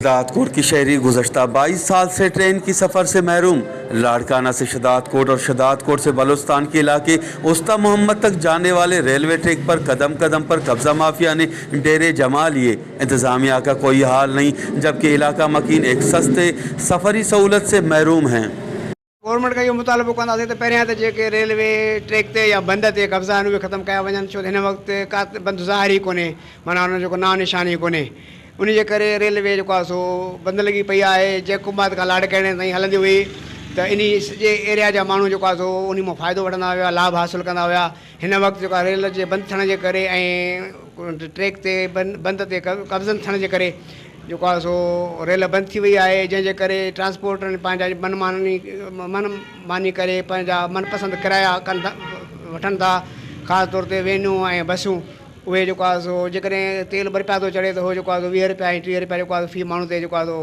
शहदादकोट की शहरी गुज़श्ता 22 साल से ट्रेन की सफ़र से महरूम। लाड़काना से शहदादकोट और शहदादकोट से बलोचिस्तान के इलाके उस्ता मोहम्मद तक जाने वाले रेलवे ट्रैक पर कदम कदम पर कब्ज़ा माफिया ने डेरे जमा लिए। इंतज़ामिया का कोई हाल नहीं, जबकि इलाका मकीन एक सस्ते सफ़री सहूलत से महरूम हैं। गवर्नमेंट खां इहो मुतालबो कंदासीं त पहिरियां त जेके रेलवे ट्रैक ते या बंद ते क़ब्ज़ा आहिनि उहे ख़तमु कया वञनि, छो त हिन वक़्तु का बंदु ज़ाहिर ई कोन्हे, माना हुन जो को नांउ निशान ई कोन्हे। उन जे करे रेलवे जेको आहे सो बंदि लॻी पई आहे। जैकबाद खां लाड़काणे ताईं हलंदी हुई त इन सॼे एरिया जा माण्हू जेको आहे सो उन मां फ़ाइदो वठंदा हुया, लाभ हासिलु कंदा हुया। हिन वक़्तु जेको आहे रेल जे बंदि थियण जे करे ऐं ट्रैक ते बंद ते क़ब्ज़नि थियण जे करे जेको आहे सो रैल बंदि थी वई आहे, जंहिंजे करे ट्रांसपोर्टर पंहिंजा मनमानी मन मानी करे पंहिंजा मनपसंद किराया कनि था, वठनि था। ख़ासि तौर ते वैनूं ऐं बसूं उहे जेको आहे सो जेकॾहिं तेल ॿ रुपया थो चढ़े त उहो जेको आहे सो 20 रुपया ऐं 30 रुपया जेको आहे फी माण्हू ते जेको आहे सो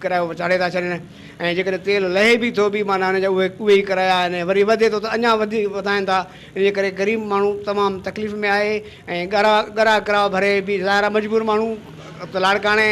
किरायो चाढ़े था छॾनि। ऐं जेकॾहिं तेल लहे बि थो बि माना हुनजा उहे उहे ई किराया आहिनि, वरी वधे थो त अञा वधीक वधाइनि था। इन जे करे ग़रीब माण्हू तमामु तकलीफ़ में आहे ऐं ॻरा ॻरा किरायो भरे बि ज़ाहिर आहे मजबूर माण्हू त लाड़काणे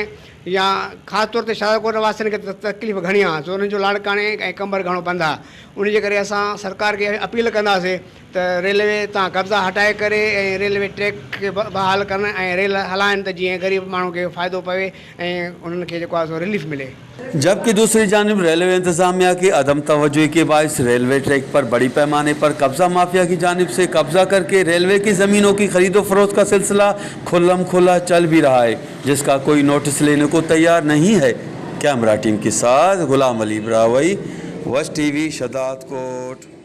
या ख़ासि तौर ते शाहकोट वासियुनि खे त तकलीफ़ घणी आहे, छो हुननि जो लाड़काणे ऐं कंबर घणो बंदि आहे। उन जे करे असां सरकार खे अपील कंदासीं त रेलवे तां कब्ज़ा हटाए करे ऐं रेलवे ट्रैक खे बहाल कनि ऐं रेल हलाइनि त जीअं ग़रीब माण्हू खे फ़ाइदो पवे ऐं उन्हनि खे जेको आहे सो रिलीफ मिले। जबकि दूसरी जानिब रेलवे इंतजामिया की अदम तवज्जोही के बायस रेलवे ट्रैक पर बड़ी पैमाने पर कब्ज़ा माफिया की जानिब से कब्ज़ा करके रेलवे की ज़मीनों की खरीदो फरोख्त का सिलसिला खुल्लम खुला चल भी रहा है, जिसका कोई नोटिस लेने को तैयार नहीं है। कैमरा टीम के साथ गुलाम अली ब्रावई, वश टीवी, शहदादकोट।